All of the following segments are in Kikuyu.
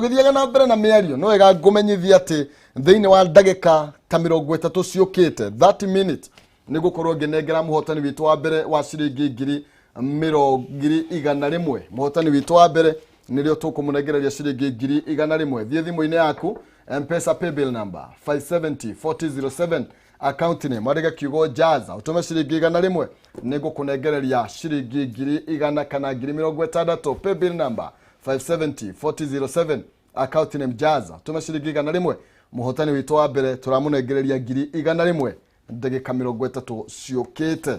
Tũgĩthiaga na mbere na mĩario, no wega ngũmenyithia atĩ thĩinĩ wa ndagĩka ta 30 ciũkĩte, 30 minutes, nĩ gũkorwo ngĩnengera mũhotani witũ wa mbere wa ciringi ngiri mĩrongo 100,000. Mũhotani witũ wa mbere nĩrĩo tũkũmũnengereria ciringi 100,000. Thiĩ thimũ-inĩ yaku, Mpesa paybill number 570 4007, account name mwandĩke kiugo "Jaza", ũtũme ciringi 100, nĩ ngũkũnengereria ciringi 100,000 kana 60,000. Paybill number 570 4007, account name "Jaza", tũme ciringi 100. Mũhotani witũ wa mbere tũramũnengereria 100,000 ndagĩka 30 ciũkĩte.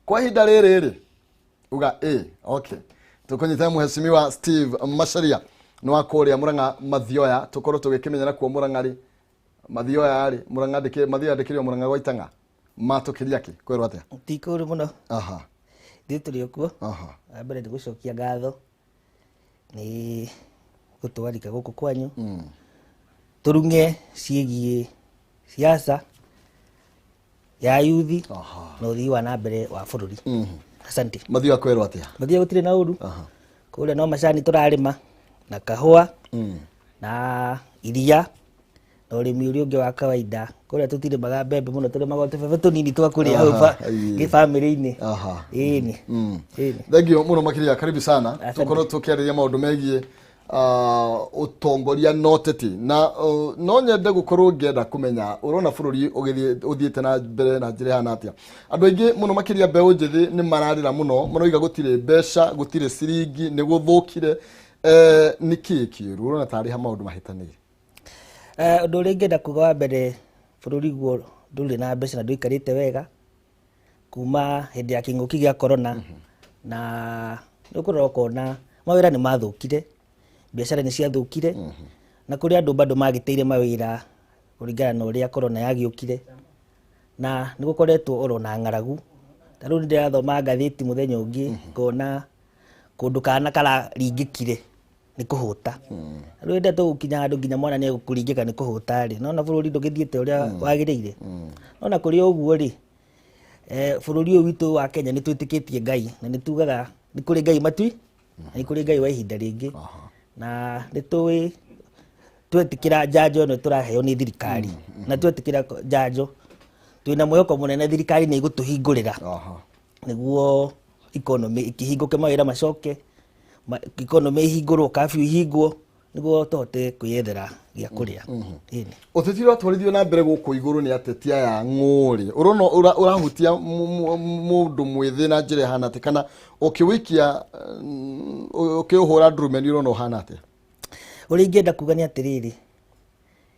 Kwa ihinda rĩrĩ rĩ uga ĩ okay, tũkũnyita Mheshimiwa Steve Macharia nĩ wa kũrĩa Murang'a Mathioya, tũkorwo tũgĩkĩmenyera kuo Murang'a rĩ, Mathioya rĩ, Murang'a ndĩkĩ Mathioya ndĩkĩrĩ o Murang'a gwa Itang'a matũkĩria kĩ kwĩrwo atĩa? Ti kũũru mũno. Ithuĩ tũrĩ o kuo. Wa mbere nĩ gũcokia ngatho nĩ gũtwarika gũkũ kwanyu tũrung'e ciĩgiĩ siasa ya yuthi na ũthii wa na mbere wa bũrũri. Asante. Mathioya kwĩrwo atĩa? Mathioya gũtirĩ na ũru. Kũrĩa no macani tũrarĩma na kahũa na iria na ũrĩmi ũrĩa ũngĩ wa kawaida. Kũrĩa tũtirĩmaga mbembe mũno, tũrĩmaga o tũbebe tũnini twa kũrĩa hau gĩbamĩrĩ-inĩ. Ĩni. Ĩni. Thank you mũno makĩria, karibu sana. Asante. Tũkorwo tũkĩarĩria maũndũ megiĩ ũtongoria na ũteti na no nyende gũkorwo ngĩenda kũmenya ũrona bũrũri ũgĩthiĩ ũthiĩte na mbere na njĩra ĩhana atĩa. Andũ aingĩ mũno makĩria mbeũ njĩthĩ nĩ mararĩra mũno, maroiga gũtirĩ mbeca, gũtirĩ ciringi, nĩ gũthũkire. Nĩ kĩĩ kĩũru? Ũrona tarĩ ha maũndũ mahĩtanĩire? Ũndũ ũrĩa ingĩenda kuga wa mbere, bũrũri guo ndũrĩ na mbeca na ndũikarĩte wega kuma hĩndĩ ya kĩng'ũki gĩa corona, na nĩ ũkũrora ũkona mawĩra nĩ mathũkire, biacara nĩ ciathũkire, na kũrĩ andũ bado magĩteire mawĩra kũringana na ũrĩa corona yagĩũkire, na nĩ gũkoretwo oro na ng'aragu. Ta rĩu nĩ ndĩrathoma ngathĩti mũthenya ũngĩ ngona kũndũ kana kararingĩkire nĩ kũhũta. Rĩu hĩndĩ ĩrĩa tũgũkinya handũ nginya mwana nĩ egũkũringĩka nĩ kũhũta rĩ, nona bũrũri ndũgĩthiĩte ũrĩa wagĩrĩire. Nona kũrĩ o ũguo rĩ, bũrũri ũyũ witũ wa Kenya nĩ twĩtĩkĩtie Ngai na nĩ tugaga nĩ kũrĩ Ngai matui na nĩ kũrĩ Ngai wa ihinda rĩngĩ, na nĩ tũĩ twetĩkĩra njanjo ĩno tũraheo nĩ thirikari, na twetĩkĩra njanjo twĩna mwĩhoko mũnene thirikari nĩ ĩgũtũhingũrĩra nĩguo economy ĩkĩhingũke, mawĩra macoke, economy ĩhingũrwo, curfew ihingwo, nĩguo tũhote kwĩyethera gĩa kũrĩa. Ĩni. Ũteti ũratwarithio na mbere gũkũ igũrũ nĩ ateti aya ng'ũrĩ, ũrona ũrahutia mũndũ mwĩthĩ na njĩra ĩhana atĩa, kana ũkĩwĩikia ũkĩũhũra ndurumeni ũrona ũhana atĩa? Ũrĩa ingĩenda kuga nĩ atĩrĩrĩ,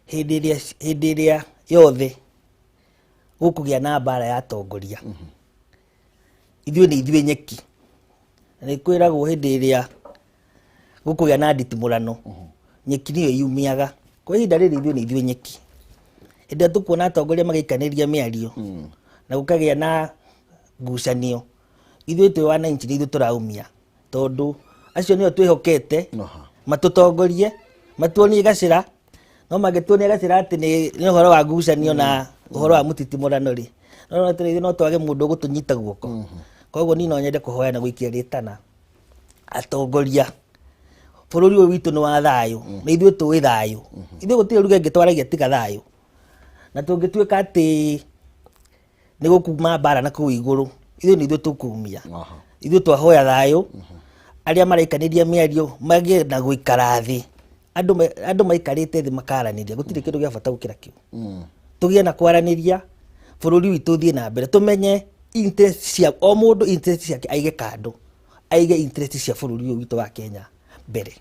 hĩndĩ ĩrĩa yothe gũkũgĩa na mbara ya atongoria, ithuĩ nĩ ithuĩ nyeki. Na nĩ kwĩragwo hĩndĩ ĩrĩa gũkũgĩa na nditimũrano, nyeki nĩyo yumiaga. Kwa ihinda rĩrĩ ithuĩ nĩ ithuĩ nyeki. Hĩndĩ ĩrĩa tũkuona atongoria magĩikanĩria mĩario na gũkagĩa na ngucanio, ithuĩ twĩ wananchi nĩ ithuĩ tũraumia, tondũ acio nĩo twĩhokete matũtongorie, matuonie gacĩra. No mangĩtuonia gacĩra atĩ nĩ ũhoro wa ngucanio na ũhoro wa mũtitimũrano rĩ, no atĩrĩ, no twage mũndũ ũgũtũnyita guoko. Koguo niĩ no nyende kũhoya na gũikia rĩtana atongoria, bũrũri ũyũ witũ nĩ wa thayũ na ithuĩ tũĩ thayũ. Ithuĩ gũtirĩ ruga ĩngĩ twaragia tiga thayũ, na tũngĩtuĩka atĩ nĩ gũkuma mbara na kũu igũrũ, ithuĩ nĩ ithuĩ tũkumia. Ithuĩ twahoya thayũ, arĩa maraikanĩria mĩario magĩe na gũikara thĩ, andũ maikarĩte thĩ makaranĩria. Gũtirĩ kĩndũ gĩa bata gũkĩra kĩu. Tũgĩe na kwaranĩria, bũrũri witũ ũthiĩ na mbere, tũmenye interest cia o mũndũ, interest ciake aige kando, aige interest cia bũrũri ũyũ witũ wa Kenya mbere.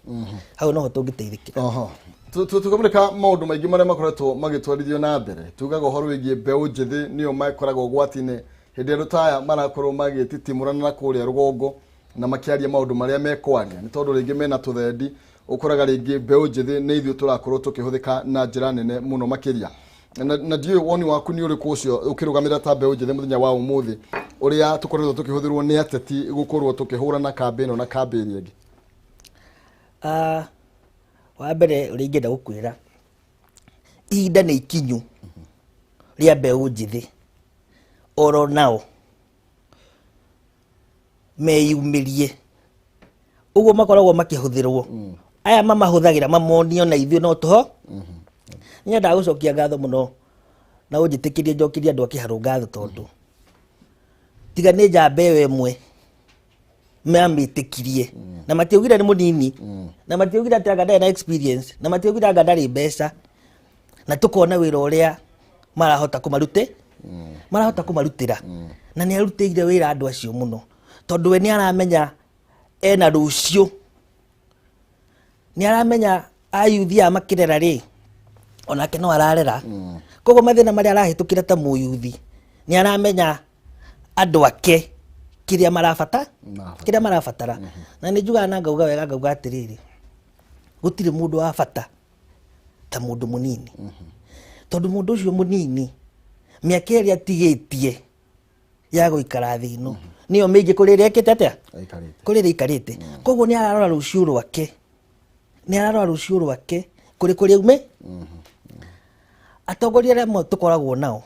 Hau noho tũngĩteithĩkĩra. Tũkamũrĩka maũndũ maingĩ marĩa makoretwo magĩtwarithio na mbere. Tugaga ũhoro wĩgiĩ mbeũ njĩthĩ nĩo makoragwo ũgwati-inĩ hĩndĩ ĩrĩa andũ ta aya marakorwo magĩtitimũrana na kũrĩa rũgongo na makĩaria maũndũ marĩa mekwaria, nĩ tondũ rĩngĩ mena tũthendi. Ũkoraga rĩngĩ mbeũ njĩthĩ nĩ ithuĩ tũrakorwo tũkĩhũthĩka na njĩra nene mũno makĩria, na ndiũĩ woni waku nĩ ũrĩkũ ũcio ũkĩrũgamĩrĩra ta mbeũ njĩthĩ mũthenya wa ũmũthĩ, ũrĩa tũkoretwo tũkĩhũthĩrwo nĩ ateti gũkorwo tũkĩhũrana kambĩ ĩno na kambĩ ĩrĩa ĩngĩ. Wa mbere ũrĩa ingĩenda gũkwĩra, ihinda nĩ ikinyu rĩa mbeũ njĩthĩ oro nao meyumĩrie. Ũguo makoragwo makĩhũthĩrwo. Aya mamahũthagĩra mamonio na ithuĩ no tũho. Nyendaga gũcokia ngatho mũno na ũnjĩtĩkĩrie njokerie andũ a Kĩharũ ngatho, tondũ tiga nĩ njamba ĩyo ĩmwe mamĩtĩkirie na matiaugire nĩ mũnini, na matiaugire atĩ anga ndarĩ na experience, na matiaugire anga ndarĩ mbeca, na tũkona wĩra ũrĩa marahota kũmarute, marahota kũmarutĩra, na nĩ arutĩire wĩra andũ acio mũno, tondũ we nĩ aramenya ena rũciũ, nĩ aramenya ayuthi aya makĩrera rĩ, onake no ararera. Koguo mathĩna marĩa arahĩtũkĩra ta mũyuthi, nĩ aramenya andũ ake kĩrĩa marabata, Marabatara. kĩrĩa marabatara. Na nĩ njugaga na ngauga wega, ngauga atĩrĩrĩ, gũtirĩ mũndũ wa bata ta mũndũ mũnini, tondũ mũndũ ũcio mũnini mĩaka ĩrĩa atigĩtie ya gũikara thĩ ĩno nĩyo mĩingĩ kũrĩ ĩrĩa ĩkĩte atĩa? Aikarĩte. Kũrĩ ĩrĩa ĩikarĩte. Koguo nĩ ararora rũciũ rwake, nĩ ararora rũciũ rwake kũrĩ kũrĩa ume. Atongoria arĩa amwe tũkoragwo nao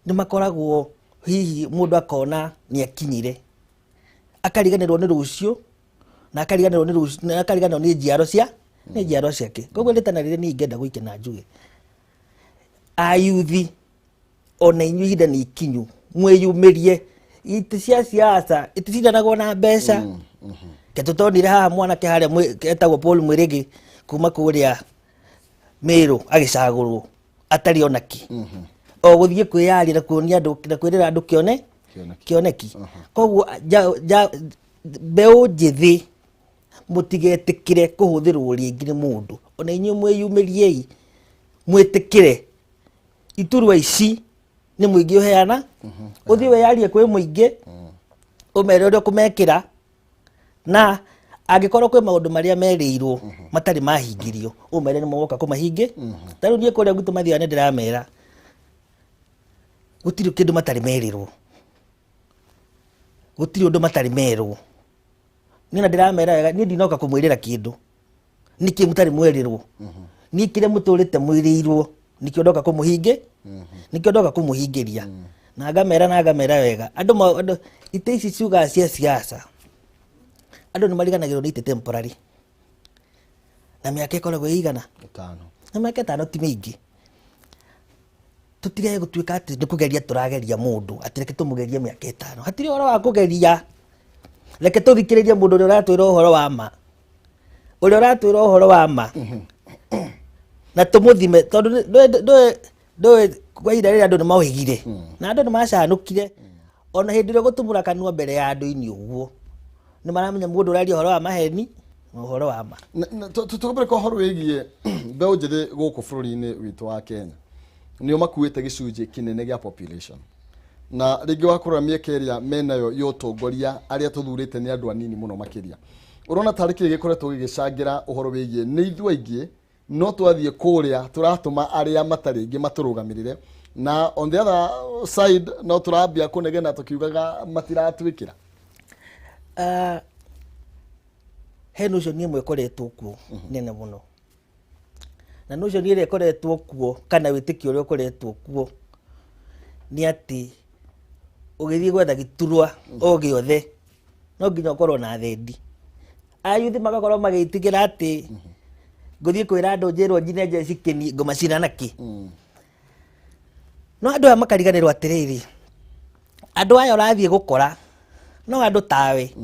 nĩ makoragwo hihi mũndũ akona nĩ akinyire, akariganĩrwo nĩ rũciũ na akariganĩrwo nĩ rũciũ na akariganĩrwo nĩ njiaro ciake. Koguo rĩtana rĩrĩa niĩ ingĩenda gũikia na njuge, ayuthi ona inyuĩ ihinda nĩ ikinyu mwĩyumĩrie. Itĩ cia siasa iticindanagwo na mbeca. Ke tũtonire haha mwanake harĩa etagwo Paul Mwĩrĩgĩ kuma kũrĩa Mĩrũ agĩcagũrwo atarĩ ona kĩ, o gũthiĩ kwĩyaria na kuonia andũ na kwĩrĩra andũ kĩone Kĩoneki. Kĩoneki. Koguo mbeũ njĩthĩ, mũtigetĩkĩre kũhũthĩrwo rĩngĩ nĩ mũndũ. Ona inyuĩ mwĩyumĩriei, mwĩtĩkĩre iturwa ici nĩ mũingĩ ũheana. Ũthiĩ wĩyarie kwĩ mũingĩ, ũmere ũrĩa ũkũmekĩra, na angĩkorwo kwĩ maũndũ marĩa merĩirwo matarĩ mahingĩrio, ũmere nĩ mogoka kũmahingĩ. Ta rĩu niĩ kũrĩa gwitũ mathiaga nĩ ndĩramera gũtirĩ kĩndũ matarĩ merĩrwo, gũtirĩ ũndũ matarĩ merwo. Niĩ na ndĩramera wega, niĩ ndinoka kũmwĩrĩra kĩndũ nĩkĩ mũtarĩ mwerĩrwo. Niĩ kĩrĩa mũtũrĩte mwĩrĩirwo nĩkĩo ndoka kũmũhingĩ, nĩkĩo ndoka kũmũhingĩria. Na ngamera wega andũ andũ itĩ ici ciugaga cia siasa, andũ nĩ mariganagĩrwo nĩ itĩ temporary, na mĩaka ĩkoragwo ĩigana? 5. Na mĩaka 5 ti mĩingĩ. Tũtigage gũtuĩka atĩ nĩ kũgeria tũrageria mũndũ, atĩ reke tũmũgerie mĩaka 5. Hatirĩ ũhoro wa kũgeria. Reke tũthikĩrĩrie mũndũ ũrĩa ũratwĩra ũhoro wa ma, ũrĩa ũratwĩra ũhoro wa ma, na tũmũthime, tondũ ndũĩ kwa ihinda rĩrĩa andũ nĩ mohĩgire na andũ nĩ macanũkire. Ona hĩndĩ ĩrĩa ũgũtumũra kanua mbere ya andũ-inĩ ũguo, nĩ maramenya mũndũ ũraria ũhoro wa maheni na ũhoro wa ma. Tũkĩmbere kwa ũhoro wĩgiĩ mbeũ njĩthĩ gũkũ bũrũri-inĩ witũ wa Kenya, nĩo makuĩte gĩcunjĩ kĩnene gĩa population, na rĩngĩ wakũrora mĩeke ĩrĩa menayo ya ũtongoria, arĩa tũthurĩte nĩ andũ anini mũno makĩria. Ũrona tarĩ kĩĩ gĩkoretwo gĩgĩcangĩra ũhoro wĩgiĩ nĩ ithuĩ aingĩ no twathiĩ kũrĩa tũratũma arĩa matarĩ aingĩ matũrũgamĩrĩre, na on the other side no tũrambia kũnegena tũkiugaga matiratwĩkĩra? Ah, he notion ĩmwe ĩkoretwo kuo nene mũno, na notion ĩrĩa ĩkoretwo kuo kana wĩtĩkio ũrĩa ũkoretwo kuo nĩ atĩ ũgĩthiĩ gwetha gĩturwa o gĩothe no nginya ũkorwo na thendi. Ayuthi magakorwo magĩtigĩra atĩ ngũthiĩ kwĩra andũ njĩrwo njine njeci kĩni ngũmacina nakĩ. No andũ aya makariganĩrwo atĩrĩrĩ, andũ aya ũrathiĩ gũkora no andũ tawe.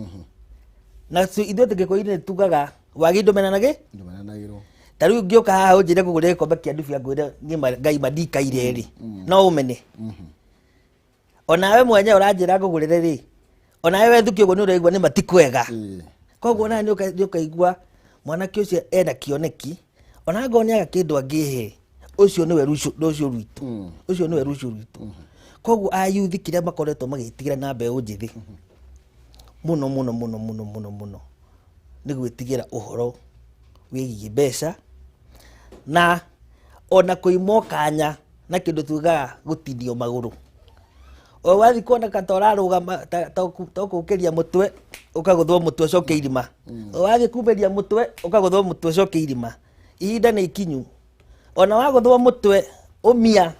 Na ithuĩ tũgĩkũyũ-inĩ tugaga wagi ndũmenanagĩ. Ndũmenanagĩrwo. Ta rĩu ngĩũka haha ũnjĩre ngũgũrĩre gĩkombe kĩa ndubia, ngwĩre niĩ ngai mandikaire rĩ, no ũmene. Onawe mwenyewe ũranjĩra ngũgũrĩre rĩ, onawe wethukia ũguo nĩ ũraigua nĩ matikwega. Koguo nawe nĩ ũkaigua mwanake ũcio ena kĩoneki, ona angorwo nĩ aga kĩndũ angĩhe, ũcio nĩwe rũciũ rwitũ, ũcio nĩwe rũciũ rwitũ. Koguo ayuthi kĩrĩa makoretwo magĩtigĩra na mbeũ njĩthĩ mũno mũno mũno mũno mũno mũno nĩ gwĩtigĩra ũhoro wĩgiĩ mbeca, na ona kũimwo kanya na kĩndũ tugaga gũtinio magũrũ. O wathiĩ kuoneka ta ũrarũgama ta ũkũkĩria mũtwe, ũkagũthwo mũtwe ũcoke irima. O wathiĩ kumĩria mũtwe, ũkagũthwo mũtwe ũcoke irima. Ihinda nĩ ikinyu ona wagũthwo mũtwe ũmia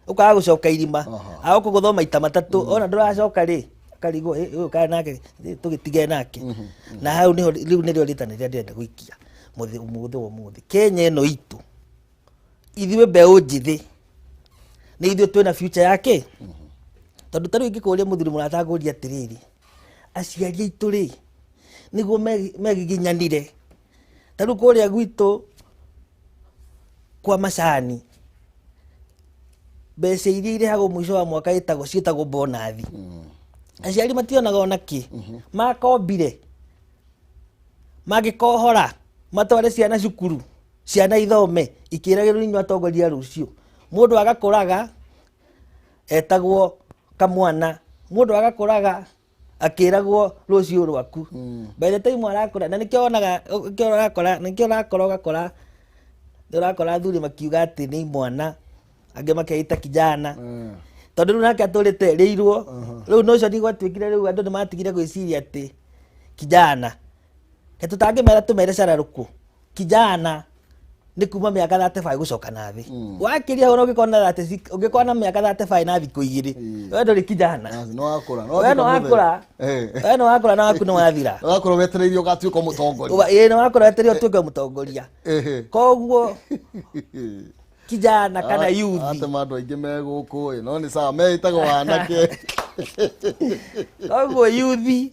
ũkaga gũcoka irima. Agũkũgũthwo maita matatũ, ona ndũracoka rĩ, akarigwo, "Ĩ, ũyũ kana nake tũgĩtige nake." Na hau nĩho rĩu nĩrĩo rĩtana rĩrĩa ndĩrenda gũikia. Mũthĩ wa ũmũthĩ Kenya ĩno itũ, ithuĩ mbeũ njĩthĩ nĩ ithuĩ twĩna future yake, tondũ ta rĩu ingĩkũria mũthuri mũrata, ngũria atĩrĩrĩ, aciari aitũ rĩ, nĩguo megiginyanire ta rĩu kũrĩa gwitũ kwa macani, mbeca iria irĩhagwo mũico wa mwaka ĩtagwo ciĩtagwo bonathi, aciari mationaga ona kĩ. Makombire mangĩkohora matware ciana cukuru, ciana ithome ikĩragĩrwo inyuĩ atongoria rũciũ. Mũndũ agakũraga etagwo kamwana, mũndũ agakũraga akĩragwo rũciũ rwaku. By the time arakũra, na nĩkĩo wonaga, nĩkĩo ũrakora, nĩkĩo ũrakora, ũgakora nĩ ũrakora athuri makiuga atĩ nĩ imwana, angĩ makeita kijana, tondũ rĩu nake atũrĩte rĩirwo rĩu no ũcio ndigwatuĩkire. Rĩu andũ nĩ matigire gwĩciria atĩ kijana ke tũtangĩmera tũmere cararũkũ. Kijana nĩ kuma mĩaka 35 gũcoka na thĩ. Wakĩria hau, ũngĩkorwo na 36, ũngĩkorwo na mĩaka 35 na thikũ 2, we ndũrĩ kijana. Nĩ wakũra. We nĩ wakũra, we nĩ wakũra na waku nĩ wathira. Nĩ wakũra wetereire ũgatuĩka mũtongoria. Ĩĩ, nĩ wakũra wetereire ũtuĩke mũtongoria. Koguo kijana kana youth. Atema andũ aingĩ me gũkũ ĩ, no nĩ sawa, meĩtagwo anake. Koguo youth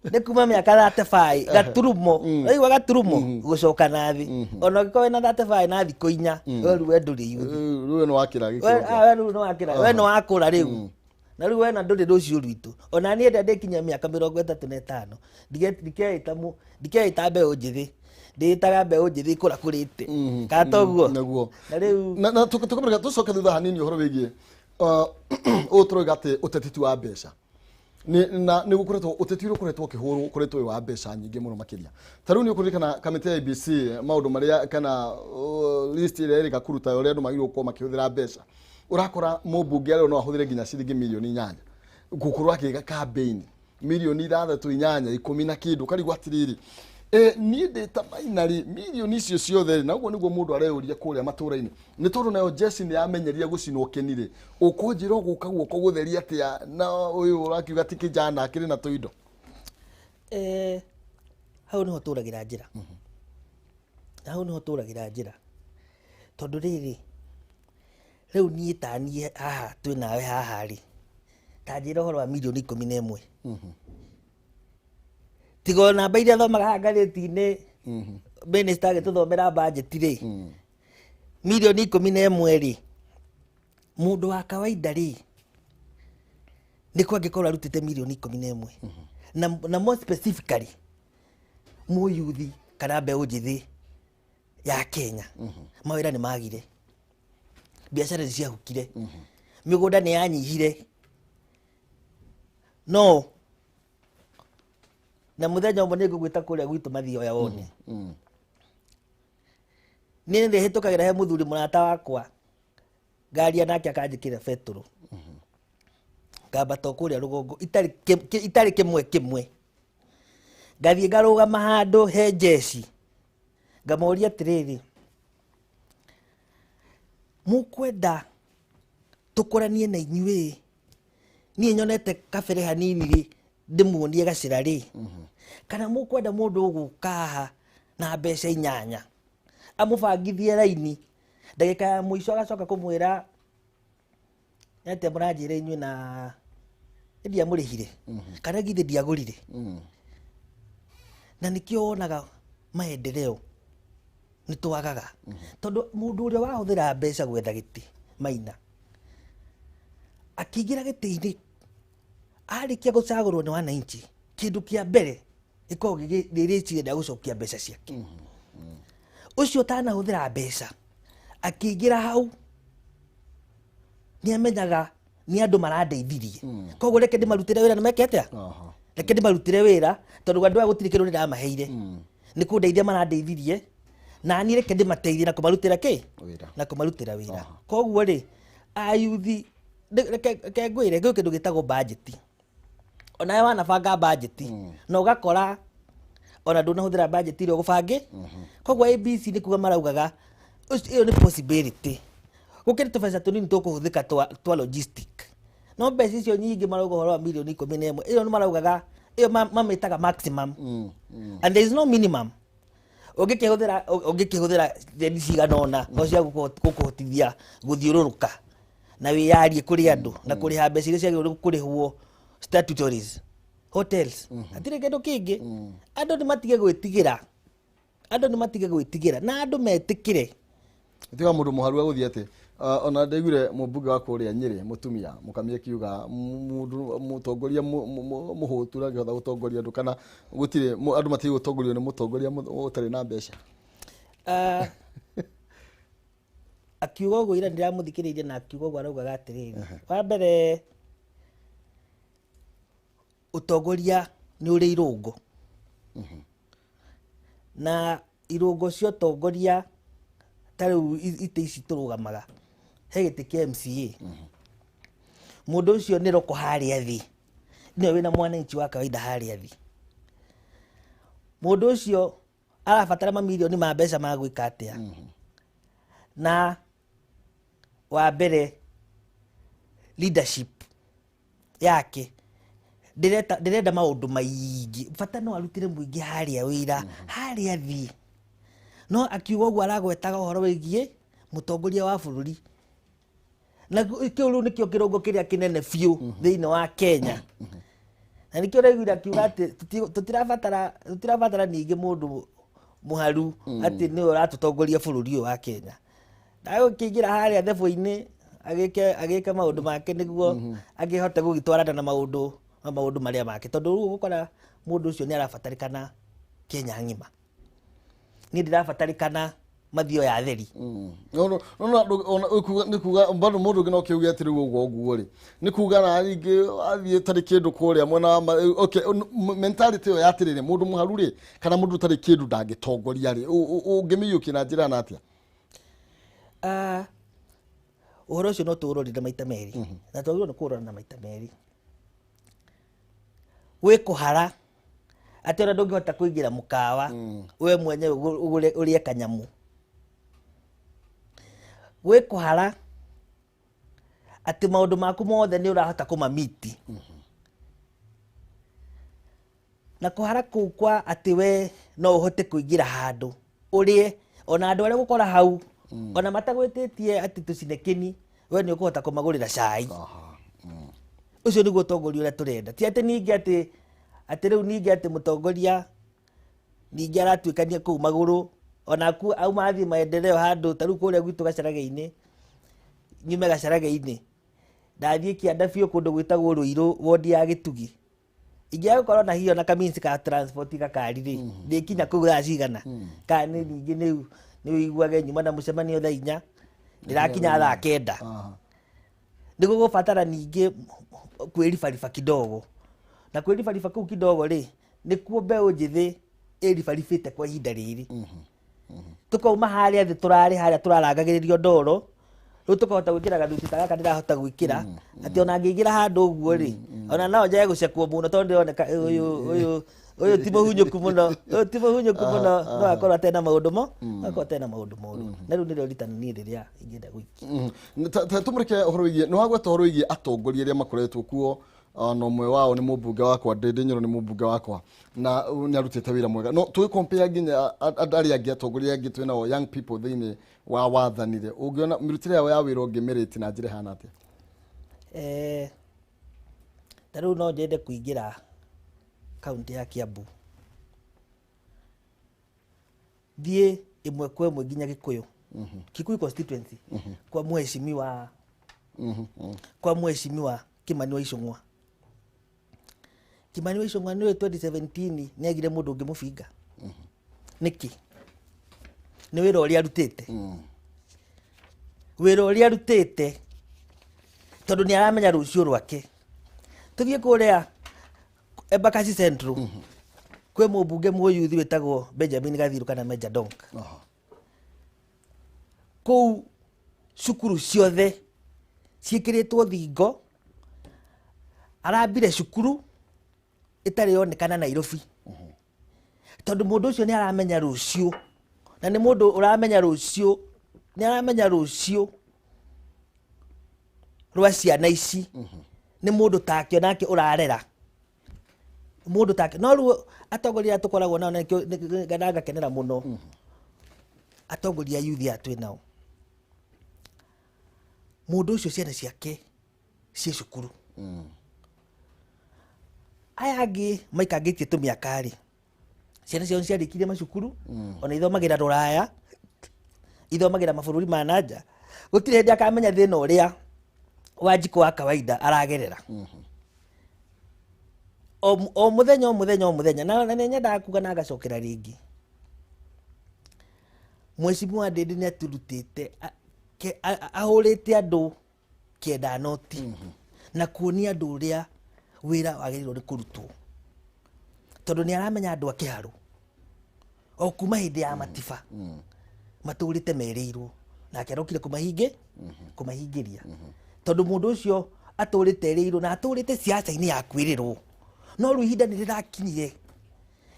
nĩ kuma mĩaka 35 gaturumo, waigua gaturumo, gũcoka na thĩ. Ona ũngĩkorwo wĩna 35 na thikũ 4, we rĩu we ndũrĩ youth. Rĩu nĩ wakĩra We gĩkĩro. We rĩu nĩ wakĩra, we nĩ wakũra rĩu, na rĩu we na ndũrĩ rũciũ rwitũ. Ona niĩ ndĩa ndĩkinyia mĩaka 35, ndikeĩta mbeũ njĩthĩ, ndĩĩtaga mbeũ njĩthĩ kũra kũrĩte, kana toguo? Nĩguo. Na rĩu Na tũkĩmũreka tũcoke thutha hanini ũhoro wĩgiĩ ũũ tũroiga atĩ ũteti ti wa mbeca. Na nĩ gũkoretwo ũteti ũrĩa ũkoretwo ũkĩhũrwo ũkoretwo wĩ wa mbeca nyingĩ mũno makĩria. Ta rĩu nĩ ũkũririkana kamĩtĩ ya IEBC, maũndũ marĩa kana list ĩrĩa ĩrĩga kũruta ũrĩa andũ magĩrĩirwo gũkorwo makĩhũthĩra mbeca, ũrakora mũmbunge arĩa no ahũthĩre nginya ciringi mirioni 8 gũkorwo agĩka campaign, mirioni 6, 8, 10 na kĩndũ. Ũkarigwo atĩrĩrĩ, niĩ ndĩ ta Maina rĩ, mirioni icio ciothe rĩ? Na ũguo nĩguo mũndũ areyũria kũrĩa matũũra-inĩ, nĩ tondũ nayo njeci nĩ yamenyeria gũcinwo kĩni rĩ, ũkũnjĩra ũgũka guoko gũtheria atĩa na ũyũ ũrakiuga ti kijana akĩrĩ na tũindo? Hau nĩho tũragĩra njĩra, na hau nĩho tũragĩra njĩra, tondũ rĩrĩ, rĩu niĩ ta niĩ haha twĩ nawe haha rĩ, ta njĩra ũhoro wa mirioni 11, tiga o namba iria thomaga haha ngathĩti-inĩ, minister agĩtũthomera budget rĩ, mirioni 11 rĩ, mũndũ wa kawaida rĩ, nĩ kũ angĩkorwo arutĩte mirioni 11? Na more specifically mũyuthi kana mbeũ njĩthĩ ya Kenya, mawĩra nĩ magire, biacara nĩ ciahukire, mĩgũnda nĩ yanyihire. No na mũthenya ũmwe nĩ ngũgwĩta kũrĩa gwitũ Mathioya wone. Niĩ nĩ hĩtũkagĩra he mũthuri mũrata wakwa, ngaria nake, akanjĩkĩra betũrũ, ngambata o kũrĩa rũgongo itarĩ kĩmwe kĩmwe, ngathiĩ ngarũgama handũ he njeci, ngamoria atĩrĩrĩ, mũkwenda tũkũranie na inyuĩ, niĩ nyonete kabere hanini rĩ, ndĩmuonie gacĩra rĩ, kana mũkwenda mũndũ ũgũka haha na mbeca 8 amũbangithie raini, ndagĩka ya mũico agacoka kũmwĩra atĩa, mũranjĩra inyuĩ na ndiamũrĩhire kana githĩ ndiagũrire? Na nĩkĩo wonaga maendeleo nĩ twagaga, tondũ mũndũ ũrĩa wahũthĩra mbeca gwetha gĩtĩ, Maina, akĩingĩra gĩtĩ-inĩ, arĩkia gũcagũrwo nĩ wananchi, kĩndũ kĩa mbere gĩkoragwo nĩ rĩciria rĩa gũcokia mbeca ciake. Ũcio ũtanahũthĩra mbeca akĩingĩra hau nĩ amenyaga nĩ andũ marandeithirie, koguo reke ndĩmarutĩre wĩra, nĩ meke atĩa? Reke ndĩmarutĩre wĩra, tondũ andũ aya gũtirĩ kĩndũ ndĩramaheire, nĩ kũndeithia marandeithirie, na niĩ reke ndĩmateithie na kũmarutĩra kĩ? Wĩra. Na kũmarutĩra wĩra. Koguo rĩ, ayuthi, reke ngwĩre, gwĩ kĩndũ gĩtagwo budget. Onawe wanabanga budget na ũgakora ona ndũnahũthĩra budget ĩrĩa ũgũbangĩ. Koguo IEBC nĩ kuga maraugaga ĩyo nĩ possibility, gũkĩrĩ tũbeca tũnini tũkũhũthĩka twa logistic, no mbeca icio nyingĩ marauga ũhoro wa mirioni 11 ĩyo nĩ maraugaga ĩyo mamĩtaga maximum, and there is no minimum. Ũngĩkĩhũthĩra, ũngĩkĩhũthĩra thendi cigana ũna no cia gũkũhotithia gũthiũrũrũka na wĩyarie kũrĩ andũ na kũrĩha mbeca iria ciagĩrĩirwo nĩ kũrĩhwo statutories hotels. Hatirĩ kĩndũ kĩngĩ. Andũ nĩ matige gwĩtigĩra, andũ nĩ matige gwĩtigĩra na andũ metĩkĩre. Tiga mũndũ mũharu agũthiĩ atĩ ona ndaiguire mũmbunge wa kũrĩa Nyĩrĩ mũtumia mũkamia akiuga mũndũ mũtongoria mũhũtu ndangĩhota gũtongoria andũ, kana gũtirĩ andũ matirĩ gũtongorio nĩ mũtongoria ũtarĩ na mbeca. Akiuga ũguo ira ndĩramũthikĩrĩirie na akiuga ũguo araugaga atĩrĩrĩ, wa mbere ũtongoria nĩ ũrĩ irũngo, na irũngo cia ũtongoria ta rĩu itĩ ici tũrũgamaga, he gĩtĩ kĩa MCA, mũndũ ũcio nĩ roko harĩa thĩ, nĩwe wĩna mwananchi wa kawaida harĩa thĩ. Mũndũ ũcio arabatara mamirioni ma mbeca ma gwĩka atĩa? Na wa mbere leadership yake ndĩrenda maũndũ maingĩ, bata no arutĩre mũingĩ harĩa wĩra harĩa thiĩ. No akiuga ũguo aragwetaga ũhoro wĩgiĩ mũtongoria wa bũrũri, na kĩu rĩu nĩkĩo kĩrongo kĩrĩa kĩnene biũ thĩinĩ wa Kenya, na nĩkĩo ũraiguire akiuga atĩ tũtirabatara ningĩ mũndũ mũharu atĩ nĩwe ũratũtongoria bũrũri ũyũ wa Kenya. Ndagũkĩingĩra harĩa thebũ-inĩ agĩke maũndũ make nĩguo akĩhote gũgĩtwarana na maũndũ marĩa make, tondũ rĩu ũgũkora mũndũ ũcio nĩ arabatarĩkana Kenya ng'ima, niĩ ndĩrabatarĩkana mathio ya theri. No nĩ kuga bado mũndũ ũngĩ no kĩuge atĩ rĩu ũguo ũguo rĩ, nĩ kuga na rĩngĩ athiĩ tarĩ kĩndũ kũrĩa mwena wa okay, mentality ĩyo ya atĩrĩrĩ, mũndũ mũharu rĩ kana mũndũ ũtarĩ kĩndũ ndangĩtongoria rĩ, ũngĩmĩiyũkia na njĩra na atĩa? Ah, ũhoro ũcio no tũũrorire maita merĩ, na twagĩrĩirwo nĩ kũũrora na maita merĩ. Gwĩ kũhara atĩ ona ndũngĩhota kũingĩra mũkawa we mwenyewe ũgũre ũrĩe kanyamũ. Gwĩ kũhara atĩ maũndũ maku mothe nĩ ũrahota kũmamiti, na kũhara kũu kwa atĩ we no ũhote kũingĩra handũ ũrĩe ona andũ arĩa gũkora hau ona matagwĩtĩtie atĩ tũcine kĩni, we nĩ ũkũhota kũmagũrĩra cai. Ũcio nĩguo ũtongoria ũrĩa tũrenda, ti atĩ ningĩ atĩ rĩu ningĩ atĩ mũtongoria ningĩ aratuĩkania kũu magũrũ onaku auma athiĩ maendeleo handũ ta rĩu kũrĩa gwitũ Gacharage-inĩ. Nyume Gacharage-inĩ ndathiĩ kĩanda biũ kũndũ gwĩtagwo Rũirũ, wondi ya Gĩtugi, ingĩaga gũkorwo na hiyo na kaminsi ka transport gakari rĩ, ndĩkinya kũu thaa cigana? Kana nĩ ningĩ nĩ ũiguage nyuma na mũcemanio thaa 4, ndĩrakinya thaa 9. Nĩ gũgũbatara ningĩ kwĩribariba kidogo, na kwĩribariba kũu kidogo rĩ, nĩkuo mbeũ njĩthĩ ĩribaribĩte kwa ihinda rĩrĩ. Tũkauma harĩa thĩ tũrarĩ harĩa tũrarangagĩrĩrio ndoro, rĩu tũkahota gwĩkĩra gathuti ta gaka ndĩrahota gwĩkĩra, atĩ ona ngĩingĩra handũ ũguo rĩ, ona no njage gũcekwo mũno tondũ ndĩroneka ũyũ ti mũhunyũku mũno, ũyũ ti mũhunyũku mũno, no akorwo atena maũndũ mo, no akorwo atena maũndũ moru. Na rĩu nĩrĩo ritani niĩ rĩrĩa ingĩenda gũikia. Ta tũmũreke ũhoro wĩgiĩ nĩ wagweta ũhoro wĩgiĩ atongoria arĩa makoretwo kuo, na ũmwe wao nĩ mũmbunge wakwa Ndĩndĩ Nyoro, nĩ mũmbunge wakwa na nĩ arutĩte wĩra mwega, no tũgĩ compare nginya andũ arĩa angĩ, atongoria angĩ twĩ nao young people thĩinĩ wa wathani rĩ, ũngĩona mĩrutĩre yao ya wĩra ũngĩmĩrĩti na njĩra ĩhana atĩa? Ta rĩu no nyende kũingĩra kaunti ya Kiambu, thiĩ ĩmwe kwa ĩmwe nginya Gĩkũyũ, Kikuyu constituency, kwa mheshimiwa Kimani wa Ichung'wa. Kimani wa Ichung'wa nĩwe 2017 nĩ agire mũndũ ũngĩmũbinga. Nĩkĩ? Nĩ wĩra ũrĩa arutĩte, wĩra ũrĩa arutĩte, tondũ nĩ aramenya rũciũ rwake. Tũthiĩ kũrĩa Embakasi Central, kwĩ mũmbunge mũyuthi wĩtagwo Benjamin Gathiru kana Meja Donk. Kũu cukuru ciothe ciĩkĩrĩtwo thingo, arambire cukuru ĩtarĩ yonekana Nairobi, tondũ mũndũ ũcio nĩ aramenya rũciũ, na nĩ mũndũ ũramenya rũciũ, nĩ aramenya rũciũ rwa ciana ici. Nĩ mũndũ take onake ũrarera. Mũndũ take no rĩu atongoria arĩa tũkoragwo nao na nĩkĩo na ngakenera mũno atongoria a youth aya twĩ nao. Mũndũ ũcio ciana ciake ciĩ cukuru, aya angĩ maikangĩtie tũmĩaka rĩ, ciana ciao nĩciarĩkirie macukuru, ona ithomagĩra rũraya, ithomagĩra mabũrũri ma nanja. Gũtirĩ hĩndĩ akamenya thĩna ũrĩa Wanjikũ wa kawaida aragerera o mũthenya, o mũthenya, o mũthenya. Na nĩ nyendaga kuga na ngacokera rĩngĩ, Mheshimiwa Ndindi nĩ atũrutĩte ahũrĩte andũ kĩenda noti na kuonia andũ ũrĩa wĩra wagĩrĩirwo nĩ kũrutwo, tondũ nĩ aramenya andũ a kĩharũ o kuma hĩndĩ ya Matiba matũrĩte merĩirwo, nake arokire kũmahingĩria, tondũ mũndũ ũcio atũrĩte erĩirwo na atũrĩte siasa-inĩ ya kwĩrĩrwo. No rĩu ihinda nĩ rĩrakinyire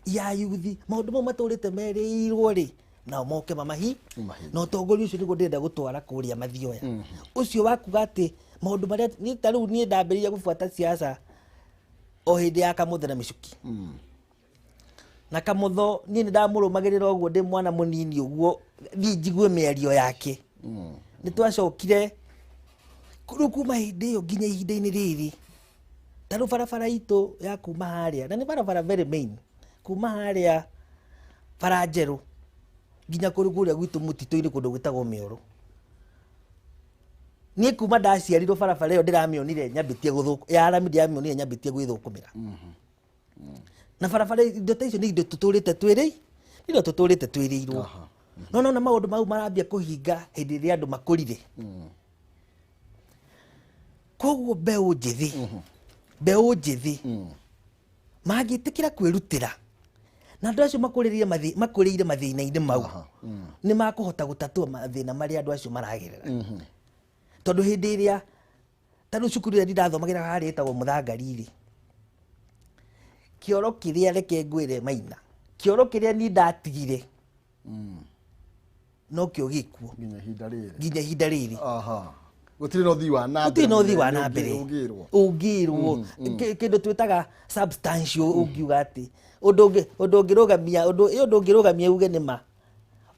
ya yuthi, maũndũ mau matũrĩte merĩirwo rĩ, nao moke mamahi Mahingie. Na ũtongoria ũcio nĩguo ndĩrenda gũtwara kũrĩa Mathioya, ũcio wa kuga atĩ maũndũ marĩa niĩ ta rĩu niĩ ndambĩrĩria gũbuata siasa o hĩndĩ ya Kamũtho na Mĩcuki. Na Kamũtho niĩ nĩ ndamũrũmagĩrĩra ũguo ndĩ mwana mũnini ũguo, thiĩ njigue mĩario yake. Nĩ twacokire rĩu kuma hĩndĩ ĩyo nginya ihinda-inĩ rĩrĩ, ta rĩu barabara itũ ya kuma harĩa, na nĩ barabara very main, kuma harĩa bara njerũ nginya kũrĩ kũrĩa gwitũ mũtitũ-inĩ, kũndũ gwĩtagwo Mĩoro. Niĩ kuma ndaciarirwo barabara ĩyo ndĩramĩonire nyambĩtie gũthũk ya rami, ndĩramĩonire nyambĩtie gwĩthũkũmĩra. Na barabara, indo ta icio nĩ indo tũtũrĩte twĩrĩ, indo tũtũrĩte twĩrĩirwo. No nona maũndũ mau marambia kũhinga hĩndĩ ĩrĩa andũ makũrire. Koguo mbeũ njĩthĩ mangĩtĩkĩra kwĩrutĩra na andũ acio makũrĩire mathĩna-inĩ mau, nĩ makũhota gũtatua mathĩna marĩa andũ acio maragerera, tondũ hĩndĩ ĩrĩa ta rĩu cukuru ĩrĩa ndirathomagĩra harĩa ĩtagwo Mũthangari rĩ, kĩoro kĩrĩa, reke ngwĩre Maina, kĩoro kĩrĩa niĩ ndatigire nokĩo gĩkuo nginya ihinda rĩrĩ. Nginya ihinda rĩrĩ. Gũtirĩ na ũthii wa na Gũtirĩ na ũthii wa na mbere. Ũngĩrwo. Ũngĩrwo kĩndũ twĩtaga substantial, ũngiuga atĩ ũndũ ũngĩrũgamia ũndũ ũngĩrũgamia uge nĩ ma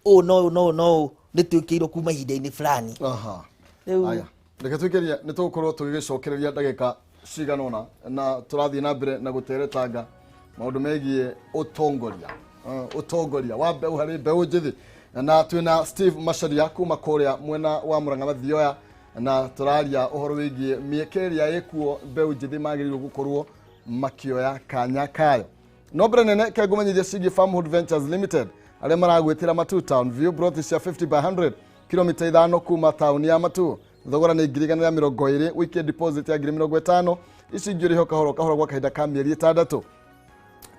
ũũ no ũũ no ũũ no ũũ nĩ twĩkĩirwo kuma ihinda-inĩ fulani. Rĩu Aya, reke twĩkĩrie, nĩ tũgũkorwo tũgĩgĩcokereria ndagĩka cigana ũna, na tũrathiĩ na mbere na gũteretanga maũndũ megiĩ ũtongoria wa mbeũ harĩ mbeũ njĩthĩ, na twĩna Steve Macharia kuma kũrĩa mwena wa Murang'a Mathioya, na tũraria ũhoro wĩgiĩ mĩeke ĩrĩa ĩkuo mbeũ njĩthĩ magĩrĩirwo gũkorwo makĩoya kanya kayo. No mbere nene ke ngũmenyithia ciĩgiĩ Farmhood Ventures Limited, arĩa maragwĩtĩra Matu Town View, broti cia 50 by 100, kilomita 5 kuma taũni ya Matu. Thogora nĩ 120,000, ũikie deposit ya 50,000, ici ingĩ ũrĩho kahora kahora gwa kahinda ka mĩeri 6.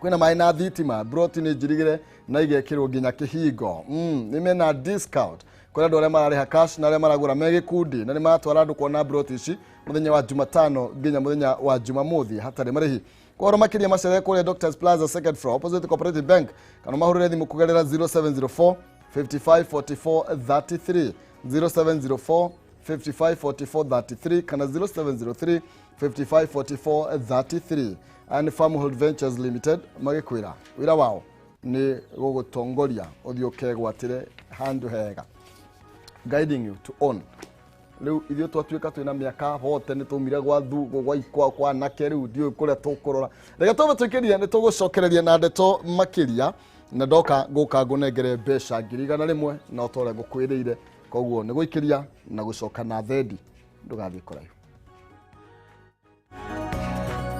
Kwĩna maĩ na thitima, broti nĩ njirigĩre na igekĩrwo nginya kĩhingo. Nĩ mena discount kũrĩ andũ arĩa mararĩha cash na arĩa maragũra me gĩkundi, na nĩ maratwara andũ kuona broti ici mũthenya wa Jumatano nginya mũthenya wa Jumamothi hatarĩ marĩhi. Kwa ũhoro makĩria macerere kũrĩa Doctors Plaza, second floor, opposite Cooperative Bank, kana mahũrĩre thimũ kũgerera 0704 55 44 33, 0704 55 44 33 kana 0703 55 44 33. Aya nĩ Farmhold Ventures Limited magĩkwĩra wĩra wao nĩ gũgũtongoria ũthiĩ ũkegwatĩre handũ hega, guiding you to own. Rĩu ithuĩ twatuĩka twĩna mĩaka hote nĩ twaumire gwa thu gwa kwa anake, rĩu ndiũĩ kũrĩa tũkũrora. Reke twambe twĩkĩrie, nĩ tũgũcokereria na ndeto makĩria, na ndoka ngũka ngũnengere mbeca 100,000 na ũta ũrĩa ngũkwĩrĩire. Koguo nĩ gũikĩria na gũcoka na thendi, ndũgathiĩ kũraihu.